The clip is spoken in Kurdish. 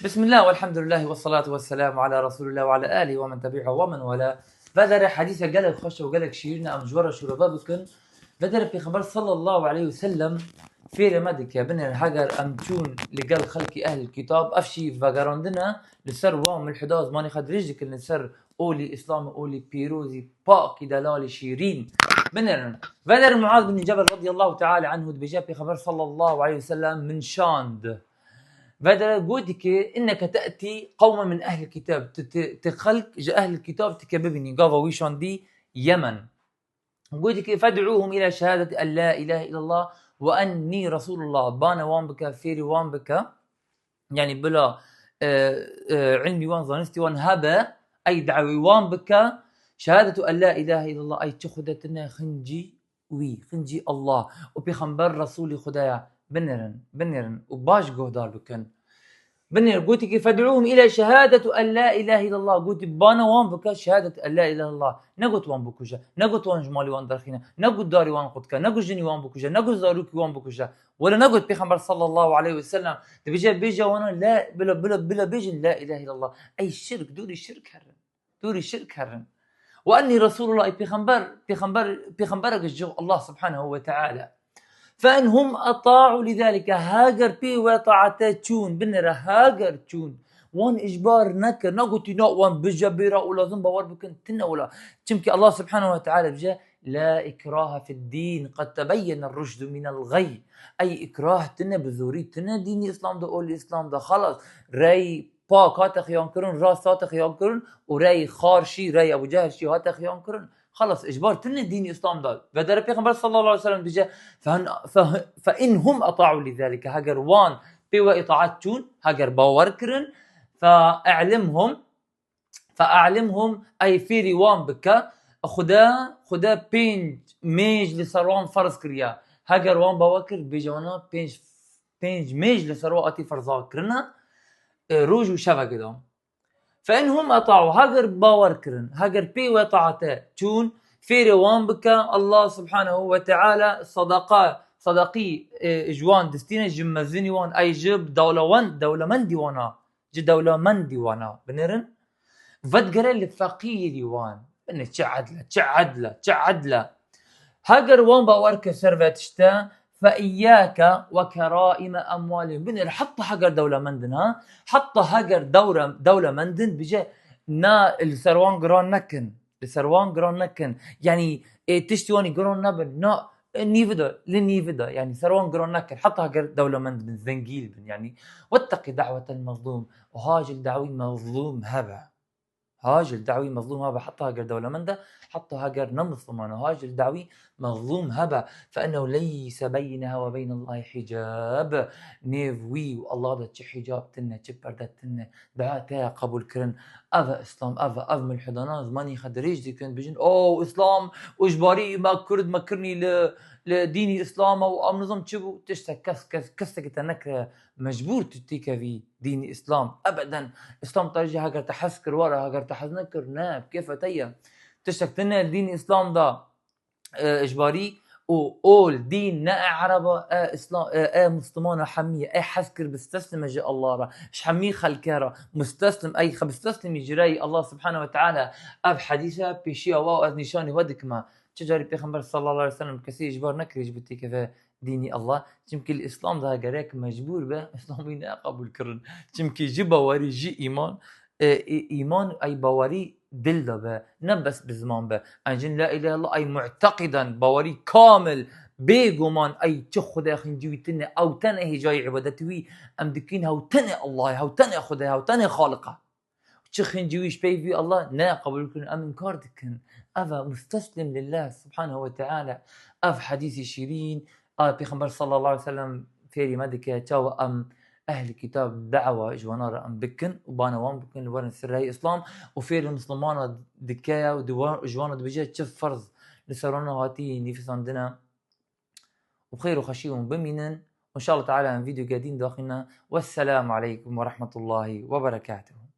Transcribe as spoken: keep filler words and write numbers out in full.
Bismillah, velhamdülillah, ve salatu ve selamu ala Resulillah ve ala alihi ve men tebi'ahu ve men wala. Vedere hadîse gelek xweş û gelek şîrîn e, em ji we re şûrove bikin. Vedere Pêxember sallallahu aleyhi ve sellem fêrê me dike, binêrin heger em çûn li gel xelkî ehlil kitab, ev jî vegerandin e li ser wan mulhida, zimanê xwe dirêj dikin li ser olî Îslamê, olî pîrozî, pakî, delalî, şîrîn. Binêrin. Vedere Muaz bin Cebel radiyallahu teala anhu dibêje, Pêxember sallallahu aleyhi ve sellem min şand. Vedere gotikê, inneke te'tî qewmen min ehlil kitab. Tu, tu, tu xelk ji ehlil kitab tike bibînî. Gava wî şandî Yemen. Gotikê, fed'ûhum ila şehadeti en la ilahe illallah ve ennî Resulullah. Bana wan bike, fêrî wan bike. Yani bila, e, e, ilmî wan, zanistî wan hebe, ey dawî wan bike. Şehadetu en la ilahe illallah, ey çi Xude tine, xincî wî, xincî Allah û Pêxember Resûlî Xude ye. Binêrin, binêrin û baş guhdar bikin. Binêr, gotikî, fed'ûhum ila şehadetu en la ilahe illallah. Gotî, bana wan bike şehadetu en la ilahe illallah. Negot wan bikuje, negot wan ji malî wan derxîne, negot darî wan qut ke, negot jinî wan bikuje, negot zarokî wan bikuje. Wele negot Pêxember sallallahu aleyhi ve sellem. Dibêje, bêje wana la, bila, bila, bila bêjin la ilahe illallah. Ey şirk, dûrî şirk herin. Dûrî şirk herin. Ve ennî Resulullah, ey Pêxember, Pêxember, Pêxemberek ji Allah subhanehu ve teala. Fe in hum eta'u li zalike, heger pê we taate çûn, binêre heger çûn, wan îcbar nekir, negotî na wan bije bêra û lazim bawer bikin, tine wela. Çimkî Allah subhanehu ve teala bije, la ikrahe fid din, qed tebeyyene ruşdu minel gay. Ey îkrah tine, bi zorî tine dînî Îslam de, olî Îslam de, xelas, rey pak hate xiyankirin, rast hate xiyankirin û rey xar şî, rey Ebû Cehil şî hate xiyankirin. Xelas, îcbar tine dînî Îslam de. Vedere Pêxember sallallahu aleyhi ve sellem dibêje, fe, fe, fe in hum eta'u li zalike, heger wan pê we îtaat çûn, heger bawer kirin, fe e'limhum, fe e'limhum, ey fêrî wan bike, Xude, Xude pênc mêj li ser wan ferz kiriye. Heger wan bawer kir, bêje wana pênc, pênc mêj li ser wan hatî ferza kirine, e, roj û şevek de. Fe in hum eta'u, heger bawer kirin, heger pê we taate çûn, fêrê wan bike, Allah subhanehu ve teala sadaqa, sadaqî, e, ji wan distîne, ji mezinî wan, ey ji dewlewend-, dewlemendî wana, ji dewlemendî wana. Binêrin, vedigere li feqîrî wan. Binê çi edle, çi edle, çi edle. Heger wan bawer kir ser ve tişte, fe iyyake ve keraime emwalihim. Binêr, heta heger dewlemendin ha, heta heger dewre-, dewlemendin, bije na li ser wan giran nekin. Li ser wan giran nekin. Yani, e, tiştî wanî giran nebin. Na, e, nîvi de, li nîvi de. Yani, ser wan giran nekin. Heta heger dewlemend bin, zengîn bin. Yani, wettaqî da'wetel mezlûm. Û ha ji li dawî mezlûm hebe. Ha ji li dawî mezlûm hebe, heta heger dewlemend e, heta heger ne misliman e, ha ji li dawî mezlûm hebe, fe ennehu leyse beyneha ve beynellahi hicab. Nêv wî û Allah de çi hicab tine, çi perde tine, dua te ye qebûl kirin. Ev e Îslam, ev e, ev mulhidana zimanî xwe dirêj dikin, dijin, o Îslam, û ji barî me Kurd me kirinî li, li dînî Îslam e û em nizam çi bû, tiştek kes, kes, kesekî te nekire mecbûr tu têkevî dînî Îslam. Ebeden. Îslam te jî heger te hez kir were, heger te hez nekir, ne, bi kêfa te ye. Tiştek tune li dînî Îslam de, e, ji barî û ol, dîn, ne e Ereba, e Îslam, e, e Mislimana hemî ye, e hez kir bisteslim e ji Allah re, ji hemî xelke re, musteslim, ey xe-, bisteslimî ji rey Allah subhanehu ve teala. Ev hedîse pêşiya we û ez nîşanî we dikime. Çi carî Pêxember sallallahu aleyhi ve sellem kesî îcbar nekirî ji bo têkeve dînî Allah. Çimkî li Îslam de gerek mecbûr be, Îslam wî ne qebûl kirin. Çimkî ji bawerî, ji îman, e, î-, îman ey bawerî dil de be, ne bes bi ziman be. Em jin la ilahe illallah ey mu'teqîden, bawerî kamil, bêguman ey çi Xude xincî wî tine, ew tenê hêjayî îbadet wî em dikin, hew tenê Allah, hew tenê Xude, hew tenê Xaliq e. Çi xincî wî ji pey vî Allah ne qebûl kirin, em înkar dikin. Ev e musteslim lillah subhanehu ve teala. Ev hedîsî şîrîn a Pêxember sallallahu aleyhi ve sellem fêrî me dike, çawa em ehli kitab dawa ji wana re em bikin û bana wan bikin, li werin sirreyê Îslam û fêrî Mislimana dike ya û di wan, ji wana dibêje çi ferz li ser wana hatî nivîsandine. û bi xêr û xweşî hûn bimînin. Û inşallah teala em vîdyoke din daxîne. Wesselamu aleykum ve rahmetullahi ve berekatuhu.